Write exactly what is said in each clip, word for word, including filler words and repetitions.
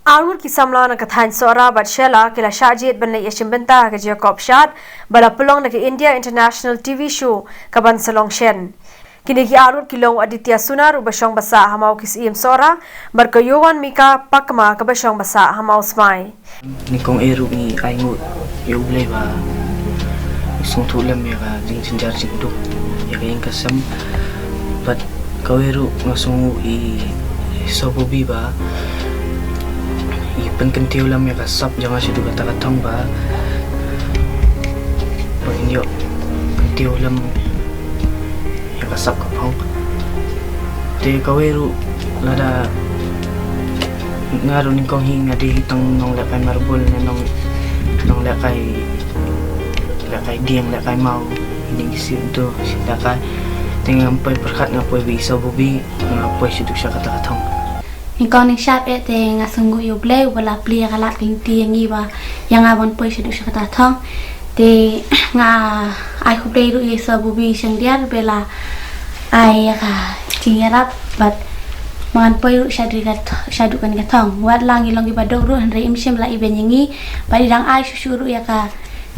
Arngut ki samla na ka thaiñ Sohra bad Shella ki la shah jied ban leit ïashim bynta ha ka jingïakop shad ba la pynlong da ka India International T V Show ka ban sa long shen. Kine ki arngut ki long u Aditya Sunar uba shong ba sah ha Mawkisiem Sohra bad ka Yowan Mika Pakma kaba shong ba sah ha Mawsmai. Nyngkong eh ruh ngi ai nguh ïa U Blei ba ngi sngewthuh lem ïa ka jingjynjar jingduk ïa ka ïing ka sem. Bad kawei ruh nga sngewnguh ïa i Soh Bobby ba i pynkyntiew lem ïa ka sap jong nga shaduh kata ka thong ba ba ngin ïoh kyntiew lem ïa ka sap ka phong. Te kawei ruh lada nga ruh nyngkong hi nga dei hi tang nonglehkai marbul ne nong nonglehkai lehkai dieng lehkai maw. Ini ki siew to siew lehkai. Te ngam poi pyrkhat nga poi ba i Soh Bobby nga poi shaduh sha kata ka thong. Nyngkong nyngshap eh te nga sngewnguh ïa U Blei uba la plie ïa ka lad ka lynti ïa ngi ba ïa nga ban poi shaduh sha kata ka thong. Te nga ai khublei ruh ïa i Soh Bobby Shangdiar ba la ai ïa ka jingïarap bad ba ngan poi ruh shaduh ka th- shaduh kane ka thong. Wat la ngi long kiba duk ruh hynrei im shym la iban ïa ngi bad i dang ai shuh shuh ruh ïa ka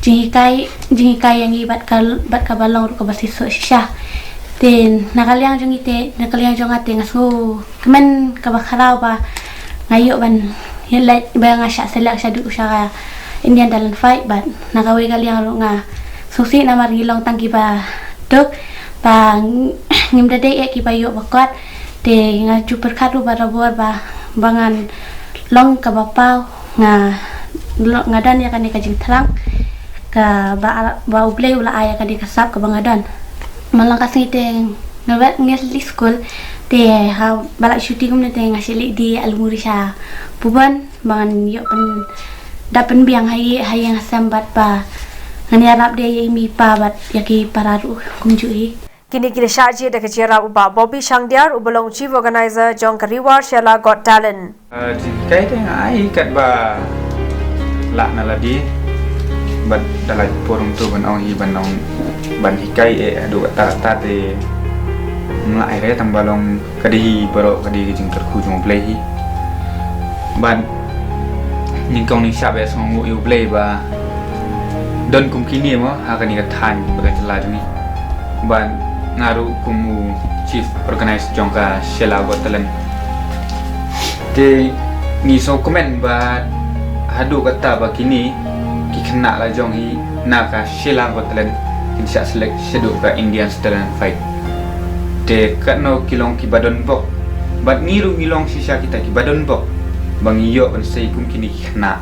jinghikai jinghikai ïa ngi bad ka bad kaba long ruh kaba shisha shisha. Te na ka liang jong ngi te na ka liang jong nga te nga sngew kmen kaba khraw ba nga ïoh ban ïaleit ba nga shah select shaduh sha ka Indian Talent Fight bad na kawei ka liang ruh nga sngewsih namar ngi long tang kiba duk ba ngim da dei eh kiba ïoh ba kot. Te nga ju pyrkhat ruh barabor ba ba ngan long kaba paw nga nga don ïa kane ka jingthrang kaba ba U Blei u la ai ïa kane ka sap kaba nga don. Man la ka sngi te nga ba ngi leit skul te ha ba la shuti kumne te nga shu leit die almuri sha pubon ba ngan ïoh pyn da pynbiang ha ïing ha ïing ha sem bad ba ngan ïarap de ïa i mei i pa bad ïa ki para ruh kumjuh hi. Kine ki la shah jied da ka jingïarap u Bah Bobby Shangdiar uba long Chief Organizer jong ka Ri War Shella Got Talent. Jinghikai te nga ai katba lah na lade bad da lait por hangto ban ong hi ban ong ban hikai eh haduh katta katta te ngam lah ei re tang ba long ka dei hi baroh ka dei ka jingkyrkhu jong U Blei hi. Bad nyngkong nyngshap eh sngewnguh ïa U Blei ba don kum kine mo ha kane ka thaiñ bad ka jylla jong ngi. Bad nga ruh kum u chief organize jong ka Shella Got Talent. Te ngi sngewkmen ba haduh katta ba kine ki khynnah la jong hi na ka Shella Got Talent kin shah select shaduh ka Indian Talent Fight. Te katno ki long kiba don bok bad ngi ruh ngi long shisha kita kiba don bok ba ngi ïoh ban sei kum kine ki khynnah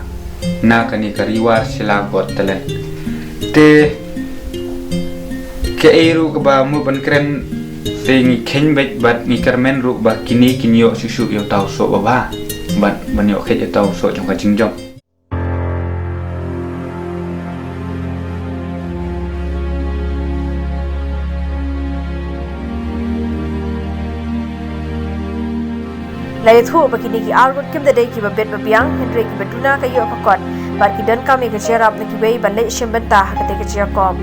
na kane ka Ri War Shella Got Talent. Te kaei ruh kaba mut ban kren te ngi kheiñ beit bad ngi kyrmen ruh ba kine kin ïoh shuh shuh ïa uta u soh ba bha bad ban ïoh kheit ïa uta u soh jong ka jingjop. La ïathuh ba kine ki arngut kim da dei kiba bit ba biang hynrei kiba duna ka ïoh ka kot bad ki donkam ïa ka jingïarap na kiwei ban leit shim bynta ha kata ka jingïakop.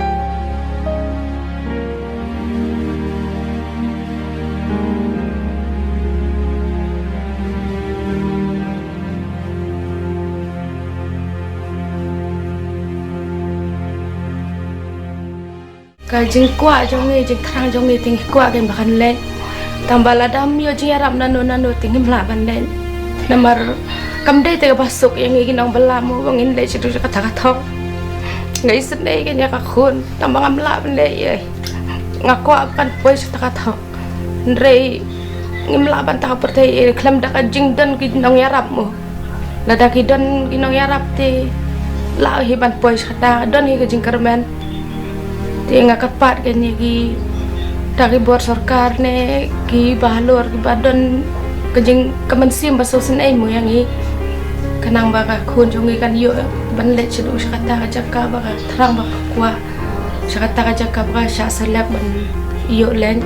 Ka jingkwah jong ngi, jingthrang jong ngi te ngi kwah kein ba kan leit. Tang ba lada ym ïoh jingïarap nano nano te ngim lah ban leit. Namar kam dei te kaba suk ïa ngi ki nongbylla mo ba ngin leit shaduh sha kata ka thong. Nga isynei kein ïa ka khun tang ba ngam lah ban leit ei. Nga kwah ba kan poi sha kata ka thong. Hynrei ngim lah ban tang pyrthei ei khlem da ka jingdon ki nongïarap mo. Lada ki don ki nongïarap te lah hi ban poi sha kata, don hi ka jingkyrmen. Te nga kyrpad kein ïa kita ki bor sorkar ne kiba halor kiba don ka jing ka mynsiem ba sngewsynei mo ïa ngi. Khnang ba ka khun jong ngi kan ïoh ban leit shaduh sha kata ka jaka ba ka thrang ba ka kwah. Sha kata ka jaka ba ka shah select ban ïoh leit.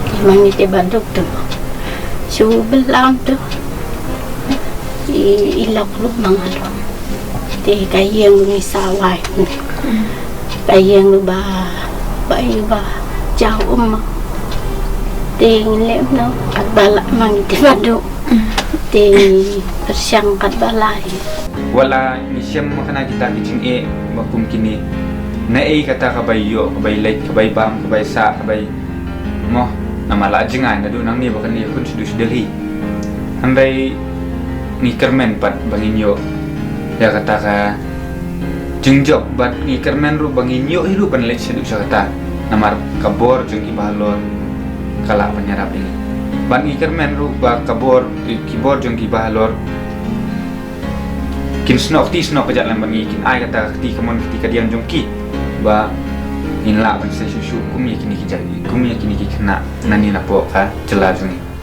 Ki ma ngi te ba duk tu. Shu bylla tu. I, i lok ruh ma nga ruh. Te ka ïing ruh ngi sawai. Ka ïing ruh ba, ba i ba jaw um. Te ngi leh no, katba lah ma ngi te ba duk. Te pyrshang katba lah hi. Wat la ngi shem ma kane kita ki jingeh ba kum kine. Naei kata ka bai ïoh, ka bai leit, ka bai bam, ka bai sah, ka bai moh. Namar la jngai naduh nangne ba kan ïakhun shaduh sha Delhi. Hynrei ngi kyrmen pat ba ngin ïoh ïa kata ka jingjop, bad ngi kyrmen ruh ba ngin ïoh hi ruh ban leit shaduh sha kata. Namar ka bor jong ki bahalor ka lah ban ïarap ïa ngi. Bad ngi kyrmen ruh ba ka bor, ki bor jong ki bahalor kin snoh kti snoh kjat lem bad ngi, kin ai kata ka kti kamon kti kadiang jong ki ba ngin lah ban sah shuh shuh kum ïa kine ki jait, kum ïa kine ki khynnah nangne napoh ka jylla jong ngi.